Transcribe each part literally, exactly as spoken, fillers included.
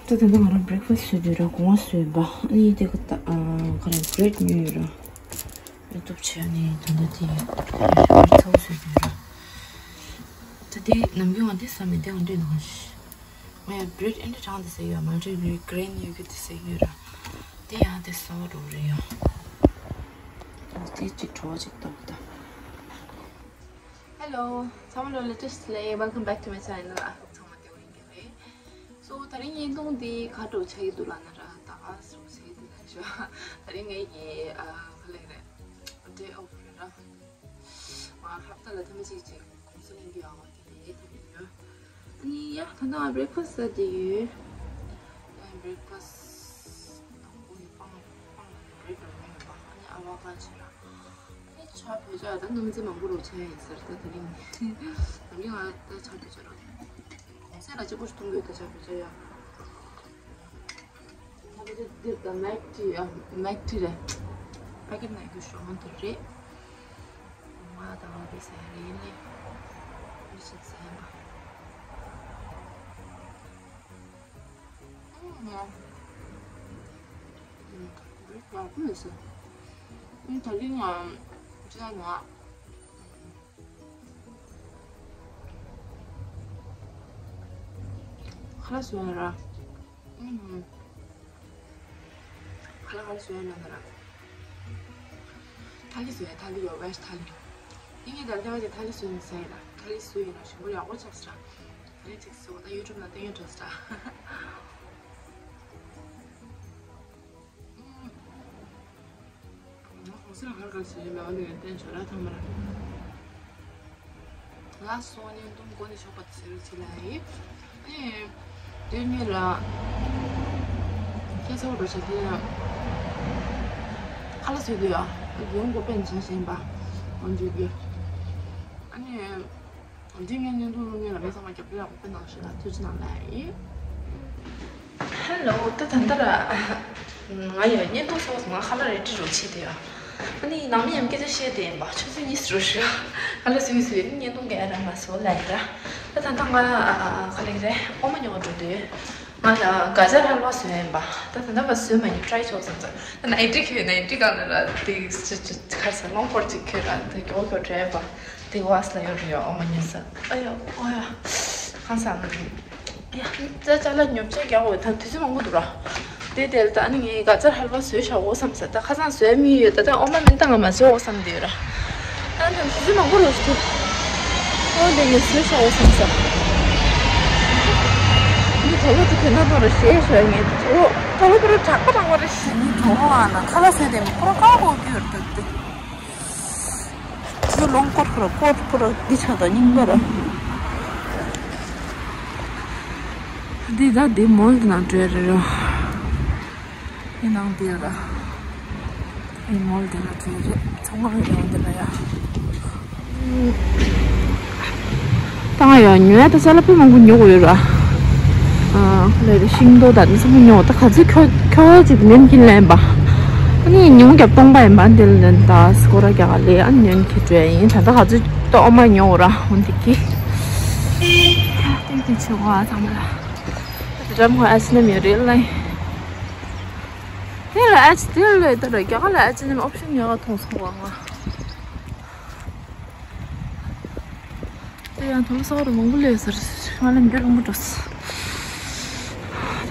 ད་ད་ལྟ་ང་རང་བྷི་རེག་ཕ་སི་བཟོས་དུས་ར་སྒོ་ང་བཟོས་པ། ཨ་ནི་དེ་ག་ད་ཨ་ག་རེ་བྷི་རེཌ་ཉོས་ཡོད་ར། ཡོ་ཊུབ་བྱས་ནས་ད་ལྟ་དེ་ཚོ་བཟོས་དུས་ར། ད་དེ་ནམ་རྒྱུན་ང་དེ་ཟ་མེད་དེ་ང་འདོད་ནང་ང་ཡ་བྷི་རེཌ་ཨེ་འདྲ་གྲང་དེ་ཟ་ཡོད། མ་འདྲ་བའི་གྷི་རིན་ཡོད་གི་དེ་ཟ་ཡོད་ར། དེ་ཡང་དེ་ཟ་བ་འགྲོ་རེ་ཡོད། དེ་ཅིག་བྲོ་བ་ཅིག་བཏང་ད། Hello, ཚང་མ་ལ་ལེ་ཊེསི་ལེ། Welcome back to my channel. I hope ཚང་མ་བདེ་པོ་ཡིན་གྱི་རེད། So ད་རིང་བརྙན་ཐུང་འདི་ག་འདྲ་ཆགས་ཀྱི་འདུག་ལབ་ན་ར། ད་ག་འདྲ་ཆགས་ཀྱི་འདུག་ལབ་ཤོག་ད་རིང་ངའི་གི་ཨ་ག་ལབ་རེད། ཌེ་ཨོཕ་རེད་ར། ང་ཧབ་ཏ་ལ་ཐེངས་མ་གཅིག་ཅིག་གུང་སེང་ལེན་གྱི་ཡོད། དེ་ལས་ཐེངས་མ་ཡོད། ཨ་ནི་ཡ་ད་ལྟ་ང་བྷི་རེག་ཕ་སི་ཟ་བསྡད་ཡོད། ཨ་བྷི་རེག་ཕ་སི་དང་པོ་ནི་སྤང་སྤང་ལ་བྷི་རེཌ་ལ་ཉོས་ཡོད་པ། ཨ་ནི་ཨ་ཕོ་ཀ་ཌོ་ར། ཨ་ནི་ཇ་བོད་ཇ། ད་སྣུམ་འཛིན་མང་པོ་རུ་ཆགས་ཡིན་ཟེར། ད་དེ་རིང་ནམ་རྒྱུན་ང་ད་ཇ་བོད་ཇ་ར། གུང་སེང་ལ་གཅིག་པོ་ཞིག་འཐུང་དགོས། ད་ཇ་བོད་ཇ་ཡ། ང་ད་འདིར་ད་མེག་ཊི་ཡ་མེག་ཊི་རེད། ཕ་ཀེ་ཊི་ནང་གི་ཞོ་མོ་དེ་རེད། ང་ད་བ་དེ་ཟ་ཡ་རེད། ཡིན་ནའི་མི་ཞིག་ཟ་ཡ་མ། ཨུམ། ཡག་པོ་མི་ཟ། ཨུམ། ད་གིན་ང་ཅི་ལ་ང་ཁ་ལག་བཟོས་ཡ་ར། ཨུམ། ཁ་ལག་ག་རེ་བཟོས་ཡ་ལབ་ན་ར། ཐ་ལི་བཟོས་ཡ། ཐ་ལི་ཡོད་པས། ཐ་ལི། དེ་ངས་ད་ལྟ་བ་དེ་ཐ་ལི་བཟོས་ནས་ཟ་ཡ་ར། ཐ་ལི་བཟོས་ཡིན་ན་ཞིམ་པོ་ཡག་པོ་ཆགས་སོང་ར། ཐ་ལི་ཅིག་བཟོས། ད་ཡུ་ཊུབ་ནང་བསྟན་ཡོད་འགྲོ་སོང་ར། ང་གུང་སེང་ལ་ག་རེ་ག་རེ་བཟོས་ཡོད་མེད་པ་འདི་ངས་བསྟན་ཆོག་ར། ཐང་མ་ར། ལགས་སོ། བརྙན་ཐུང་འགོ་ནས་ཞོགས་པ་དེ་ཟེར་རོགས་བྱེད་ལ་ཡིན། ཨ་ནི་དེ་ཉིད་ལ་ཁྱེད་ཚོ་འགྲོ་བྱེད་དེ་ཁ་ལག་བཟོས་དུས་ཡ་ཡོང་སྒོ་དཔེ་མཚོན་བཞིན་པ་འོན་འཇུག་གི། ཨ་ནི་འདི་ངའི་བརྙན་ཐུང་བླུག་མཁན་ལ་མི་ཚང་མ་རྒྱབ་སྐྱོར་ཡག་པོ་གནང་ཞེས་ལ་ཐུགས་རྗེ་གནང་ལ་ཡིན། ཧེ་ལོ། ད་ད་ལྟ་ར། ང་ཡང་བརྙན་ཐུང་ཚོགས་སུ་ང་ཁ་ལག་རེ་ཌི་རུ་བྱེད་དེ་ཡ། ཨ་ནི་ནང་མི་ཡང་སྐད་ཆ་བཤད་དེ་ཡིན་པ། ཆུ་ཚོད་གཉིས་རུ་ཞུ། ཁ་ལག་བཟོས་བཟོས་ནི་བརྙན་ཐུང་ག་ར་མ་བཟོ་ལ་ཡིན་ར། ད་ད་ལྟ་ང་ཁ་ལག་རེ་ཨོ་མ་ཉོ་འགྲོ་དུས། ང་ལ་ག་ཇར་ཧལ་ཝ་བཟོས་ཡིན་པ། ད་ད་ལྟ་བ་བཟོས་མ་ཡིན། ཊི་རའི་ཆོག་ཙམ་ཙམ། ད་ནའི་ཊི་གྱོན། ནའི་ཊི་གང་ལ་ར་དེ་ཁ་ས་ལོང་ཀོཊ་ཅིག་གྱོན་ར། དེ་གྱོ་གྱོ་བྲེ་བ། དེ་བ་སི་ལ་ཡོད་རེད་ཡ། ཨོ་མ་ཉོས་ས། ཨ་ཡ་ཨོ་ཡ། ཁ་ས། ཡ་ད་ཅ་ལག་ཉོ་ཆ་རྒྱག་འོས། ད་དུས་ཚོད་མང་པོ་འདུག་ར། དེ་དེར་ད་ནི་ངས་ག་ཅར་ཧལ་ཝ་བཟོས་བཞག་འོ་བསམ་ས། ད་ཁ་སང་བཟོས་མི་ཡོད། ད་ད་ཨོ་མ་མིན་ད་ང་མ་བཟོས་འོ་བསམ་དེ་ཡོད་ར། ད་ད་དུས་ཚོད་མང་པོ་རུ་ཞིག་འདུག་ཨོ་དེ་ངས་བཟོས་བཞག་འོ་བསམ་ས། འདི་དོ་བོ་དེ་དེ་ན་ནོ་ར་ཤེས་ཤོད། ངས་དོ་བོ་དོ་བོ་པུ་ར་དྲག་པོ་དྲག་པོ་ར་ཤེས། ངས་དོ་བོ་ཨ་ན་ཁ་ལག་བཟོས་དེ་པུ་ར་ཀ་གོ་གྱུར་འདུག་དེ། དེ་ལོང་ཀོཊ་པུ་ར་ཀོཊ་པུ་ར་འདི་ཆགས་ད་རྙིང་པ་ར། འདི་ད་འདི་མོལ་འདི་ནང་འགྲོ་ཡ་རེད་ར། འདི་ནང་འདི་ཡོད་ར། འདི་མོལ་འདི་ནང་འགྲོ་ཡ་རེད། ཚང་མ་ཡོང་འདི་ལ་ཡ། ད་ང་ཡང་ཉོ་ཡ་ད་ཅ་ལག་དཔེ་མང་པོ་ཉོ་དགོས་ཡོད་ར། ཨ་ལེ་རེད། ཤིང་ཏོག་ད་འདི་ཚང་མ་ཉོ། ད་ག་ཚོད་ཁྱོ་ཁྱོ་ཅིག་ནན་གྱིན་ལེན་པ། ཨ་ནི་ཉུང་རྒྱབ་སྟོང་པ་ཡིན་པ། འདི་ལ་ནན་ད་སྐོར་ར་རྒྱག་ག་ལེ། ཨ་ནི་ཉན་གྱི་འགྲོ་ཡ་ཡིན། ད་ད་ག་ཚོད་ཏོག་ཨ་མ་ཉོ་ར་འོན་ཏེ་ཀི། ཏིག་ཏིག་ཆུ་བ་ཚང་མ་ལ། ད་འགྲམ་ཁོ་ཨ་ཆི་ནམ་ཡོད་རེད་ལེ། དེ་ལ་ཨ་ཆི་དེ་ལ་ད་ར་རྒྱ་གར་ལ་ཨ་ཆི་ནམ་ཨོབ་ཤན་ཡོད་ག་མཐོང་སོང་བ་ང་། དེ་ཡང་དུང་ས་རུ་མང་པོ་ལས་ཟེར། ང་ལ་འདི་རུ་མོ་འགྲོ། ད་ད་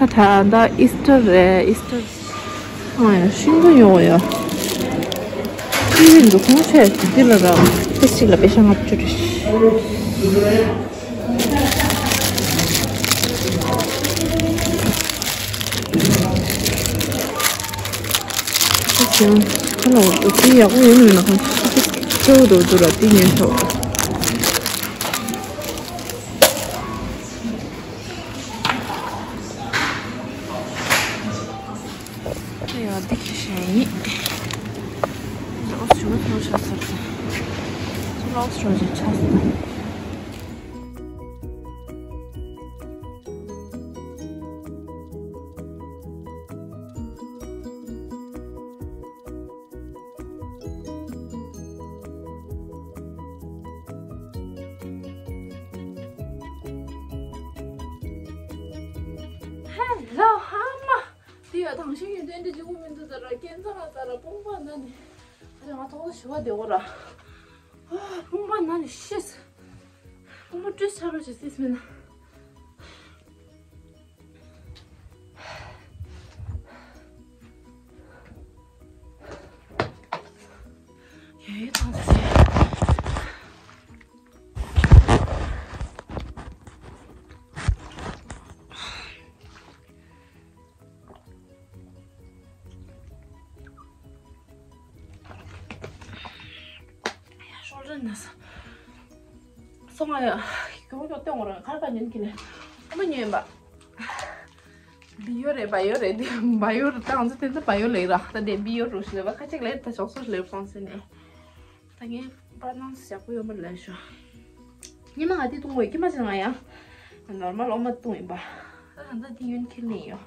ད་ཨིས་ཊར་རེད། ཨིས་ཊར། ཨ་ཡ་ཤིང་ཏོག་ཡོང་ཡ། ཁྱི་ཡིན་འདུག་ཁོང་ཆས་འདི་ལ་ར། ཏི་ཤི་ལ་པེ་ཤ་ལྔ་བཅུ་རེད། ཁ་ལ་འོ་དེ་ཡག་པོ་ཡོད་མེད་ན་ཁ་ཤས་ཁྱེའུ་དོ་དུ་ར་དེ་ཉན་ཆོག་ཡ་འདི་ཁྱི་ཤ་ཡིན། འདི་ཨོ་སི་ཊྲེ་ལི་ཡ་ཆ་ས་རེད། ལོག་སི་ཊྲེ་ལི་ཡ་ཆ་ས་རེད། ཧེ་ལོ། དང་ཤེས་ཡོན་ཏན་ཏིག་ཅིག་དགོས་མི་འདུག་ད་ར་སྐྱེན་ཚང་ལ་ད་ར་དཔུང་པ་ན་ནི། ཨ་རེ་ང་ཐོག་ཏུ་ཞི་བ་བདེ་བོ་ར། ཨ་དཔུང་པ་ན་ནི་ཤེས། དཔུང་པ་བཀྲུས་ཆ་རོགས་བྱེད་སྲིད་མིན་ན། ཡོད་ཡོད་ཐང་ཚེ། ཡ་ཤོག་རེ་ན་ས། སོང་ང་ཡ། གྱོང་གྱོང་སྟོན་འོང་ར་ཁར་པ་ཉན་གི་ལེ། ཨ་མ་ཉོན་པ། བི་ཡོ་རེད་བ་ཡོ་རེད་དེ་བ་ཡོ་རེད་ད་ང་ཚོ་དེ་ཚོ་བ་ཡོ་ལེགས་ར་ད་དེ་བི་ཡོ་རུ་ཤི་ལེ་བ་ཁ་ཅིག་ལེ་ད་ཞོག་སོ་ཤི་ལེ་སོང་ཟེར་ནས། ད་ངས་པར་སྣང་ཞག་པོ་ཡོད་མ་ལས་ཤོ། ཉི་མ་ང་དེ་བཏུང་བས་ཀྱི་མ་ཅི་ང་ཡ། ནོར་མལ་ཨོ་མ་བཏུང་ཡིན་པ། ད་ད་ད་དེ་ཡོན་ཁྱེར་ནས་ཡོ།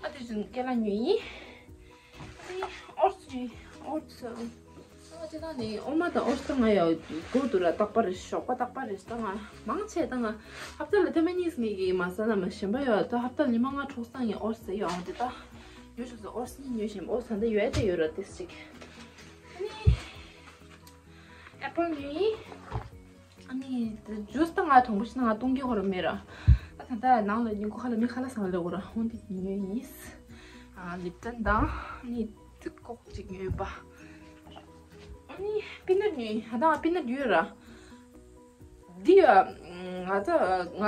ཨ་དེ་ཅུན་ཀེ་ལ་ཉོས་ཡིན། ཨོར་ཙི་ཨོར་ཙི། ཨ་དེ་ད་ནི་ཨོ་མ་དང་ཨོར་ཙི་ང་ཡ་གོ་དུ་ར་རྟག་པ་རེད་ཞོགས་པ་རྟག་པ་རེད་ད་ང་མང་ཆེ་ད་ང་ཧབ་ཏ་ལ་ཐེ་མ་གཉིས་ངེས་ཀྱི་མ་ས་ན་མ་ཞན་པ་ཡོད་ད་ཧབ་ཏ་ལ་ཉི་མ་ལྔ་དྲུག་སང་ངས་ཨོར་ཙི་ཡོ་ཨ་དེ་ད་ཉོ་ཤོག་ཟེར་ཨོར་ཙི་ཉོ་ཞིམ་ཨོར་ཙི་ད་ཡོད་དེ་ཡོད་ར་དེ་ཅིག་ཨ་ནི། ཨེ་པལ་ཉོས་ཡིན། ཨ་ནི་ཇུས་ད་ང་དང་པོ་ཞིག་ན་ང་བཏུང་གི་ཧོ་ར་མེད་ར། ཨ་ད་ད་ནང་ལ་ཉིན་གུང་ཁ་ལ་མི་ཁ་ལག་ཟ་ལེ་གོ་ར་ཧོན་དེ་ཉོས་ཡིན། ཨ་ལིབ་ཏན་དང་ཨ་ནི་དེ་ཀོག་ཅིག་ཉོས་པ། ཨ་ནི་པི་ནཊ་ཉོས་ཡིན། ཨ་ད་ང་པི་ནཊ་ཡོད་ར། འདི་ཡ་ང་ད་ང་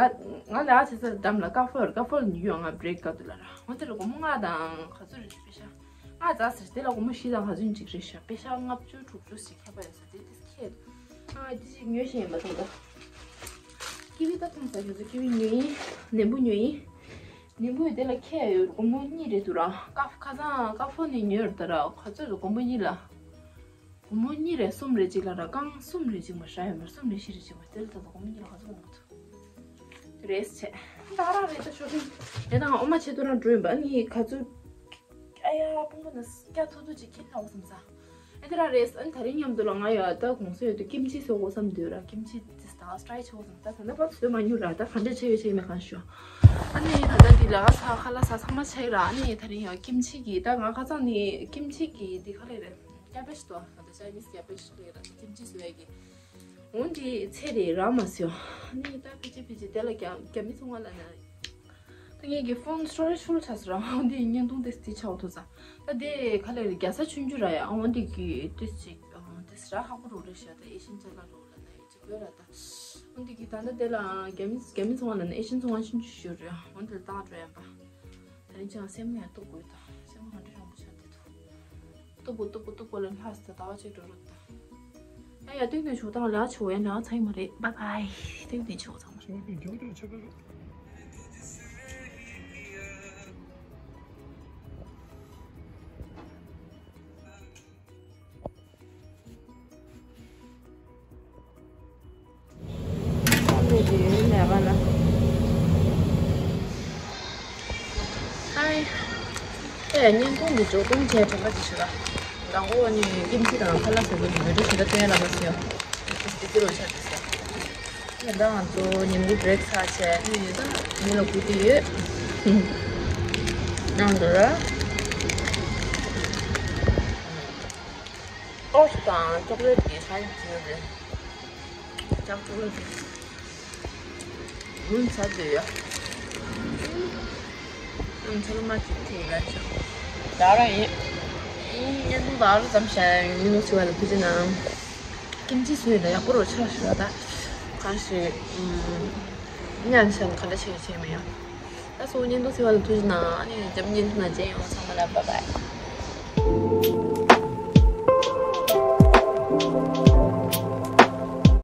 ང་ལ་ཨ་ཆེ་ས་འདམ་ལ་ཀ་ཧྥོར་ཀ་ཧྥོར་ཉོས་ཡོད་ང་བྲེག་ག་དུ་ལ་ར། ཧོན་དེ་ལ་སྒོར་མོ་ལྔ་དང་ག་ཚོད་རེད་པེ་ཤ། ང་རྫ་ཟེར་དེ་ལ་སྒོར་མོ་བཞི་དང་ག་ཚོད་ཅིག་རེད་ཤག་པེ་ཤ་ལྔ་བཅུ་དྲུག་ཅུ་ཞིག་ཁྱད་པར་ཡོད་ས་དེ་དེ་ཁྱད། ང་དེ་ཞིག་ཉོས་ཤེས་ཡིན་པ་དང་ད། ཀི་ཝི་ད་ཐོང་ས་ཁྱོད་ཚོ་ཀི་ཝི་ཉོས་ཡིན། ནེམ་བུ་ཉོས་ཡིན། ནེམ་བུ་དེ་ལ་ཁྱད་ཡོད་སྒོར་མོ་གཉིས་རེད་འདུག་ར། ཀ་ཁ་སང་ཀ་ཧྥོ་ནས་ཉོས་ར་ད་ར་ག་ཚོད་རེད་སྒོར་མོ་གཉིས་ལ། སྒོར་མོ་གཉིས་རེད་གསུམ་རེད་ཅིག་ལ་ར་རྐང་གསུམ་རེད་ཅིག་མ་ཧྲ་ཡོད་མ་གསུམ་རེད་བཞི་རེད་ཅིག་མ་དེ་ལ་ད་ད་སྒོར་མོ་གཉིས་ལ་ག་ཚོད་སྒོར་མོ་ཐུབ། རེས་བྱས། ད་རང་རེད་ད་ཤོ་པིང་། དེ་དང་ཨོ་མ་ཆེ་ཏུ་རང་འགྲོ་ཡིན་པ་ཨ་ནི་ག་ཚོད། ཨ་ཡ་དཔུང་པ་ན་སྐྱ་ཐུ་ཐུ་ཅིག་ཁྱེར་ལ་འོ་བསམ་ས། ཨ་དེ་རང་རེས་ཨ་ནི་ད་རིང་མཉམ་དུ་ལ་ང་ཡ་ད་གོང་ས་ཡོད་དུ་ཀིམ་ཅི་བཟོ་དགོས་བསམ་འདོད་ར་ཀིམ་ཅི་དེ་ད་སི་ཊ་རའི་བྱེད་དགོས་བསམ་ད་ད་ལྟ་བར་དུ་བཟོས་མ་མྱོང་ར་ད་ག་འདྲ་བྱས་ཡོད་བྱས་མེད་གང་ཤོ། ཨ་ནི་ད་ལྟ་འདི་ལ་ས་ཁ་ལ་ས་ཚང་མ་ཆགས་ར་ཨ་ནི་ད་རིང་ཡ་ཀིམ་ཅི་གི་ད་ང་ཁ་ཚང་ནི་ཀིམ་ཅི་གི་འདི་ཁ་ལེ་རེད། ཀེ་བེཇ་དོ། ད་ཆ་ནི་ཀེ་བེཇ་ལས་ར་ཀིམ་ཅི་བཟོ་ཡ་གི། འོན་ཏེ་ཚེ་རེ་ར་མ་སོ། ནི་ད་ཕི་ཅི་ཕི་ཅི་དེ་ལ་རྒྱ་རྒྱ་མི་ཚོང་བ་ལ་ན། ད་ངེད་ཀྱི་ཕོན་སི་ཊོ་རེཇ་ཕུལ་ཆགས་སོ་ར་འོན་ཏེ་བརྙན་ཐུང་དེ་དེ་ཆགས་ཐུབ་ས། ད་དེ་ཁ་ལས་རྒྱ་ས་ཆུང་ཆུང་ར་ཡ་འོན་ཏེ་གི་དེ་ཅིག་དེ་སི་ར་ཧ་གོ་རོ་རེ་ཤ་ད་ཨེ་ཤིན་ཅ་ལ་རོ་ལ་ན་ཡོད་ཅིག་ཡོད་ར་ད། འོན་ཏེ་གི་ད་ད་དེ་ལ་རྒྱ་མི་རྒྱ་མི་ཚོང་བ་ལ་ན་ཨེ་ཤིན་ཚོང་བ་ཆུང་ཆུང་ཞུ་རེ་འོན་ཏེ་ད་འགྲོ་ཡ་པ། ད་རིང་ཅང་སེམས་ནས་ལྟོགས་དགོས་དང་སེམས་ཁ་འདྲི་རང་པོ་ཆགས་བསྡད་འདུག་ལྟོགས་པོ་ལྟོགས་པོ་ལྟོགས་པོ་ལ་ལྷ་ས་ཟླ་བ་གཅིག་འགྲོ་རོགས་དང་། ཨ་ཡ་སྟོན་སྟོན་ཆོག་དང་ལ་ཆོག་ཡ་ན་ཚ་ཡི་མ་རེད། བཱའི་བཱའི། སྟོན་སྟོན་ཆོག་ཚང་མ། ཆོག་གི་འཇོག་འདོད་ཆོག་གི། ཧའི། ཨེ་བརྙན་ཐུང་འདི་འཇོག་སྟངས་བྱས་དྲན་པ་ཅིག་ཞུ་ལ། དང་པོ་ནི་ཀིམ་ཅི་དང་ཁ་ལག་བཟོ་རྒྱུ་གི་བི་ཌིའོ་ཞིག་ད་སྟོན་ཡ་ལ་མ་ཟེར་ཡོ། སི་ཏི་ཀི་རོ་ཆགས་ཏེ་ཟེར། ད་ང་ཚོ་ཉིན་གུང་བྷི་རེག་ཚར་བྱས་ནི་ད་མི་ལ་སྒུག་གི་ཡོད། ནང་དུ་ར། ཨོ་ཤི་དང་ཅོག་ལེ་ཊི་གི་ཧྲ་ཡི་བྱས་རེད། ཅག་ཅོག་ལེ་ཊི། ངུ་ཚ་དུས་ཡ། ང་ཚོ་ལ་མ་ཅིག་ཐེ་ཡ་ཆོག་ད་ར་ཡིན། ངས་ཉན་ཐུང་ད་ར་ཙམ་བཤད་ཡིན་ནོ་ཆུ་བ་ལ་ཐུགས་རྗེ་གནང་། ཀིམ་ཅི་སུ་ཡོད་ད་ཡག་པོ་རོ་ཆ་ཞུ་ད། གང་ཞིག་ཉན་ཤན་ག་འདྲ་བྱེད་ཀྱི་བྱེད་མི་ཡོང་། ད་སོ་ཉན་ཐུང་ཆུ་བ་ལ་ཐུགས་རྗེ་གནང་། ཨ་ནི་འཇམ་ཉན་ཐུང་ན་ཅན་ཡོང་ཚང་མ་ལ་བཱའི་བཱའི།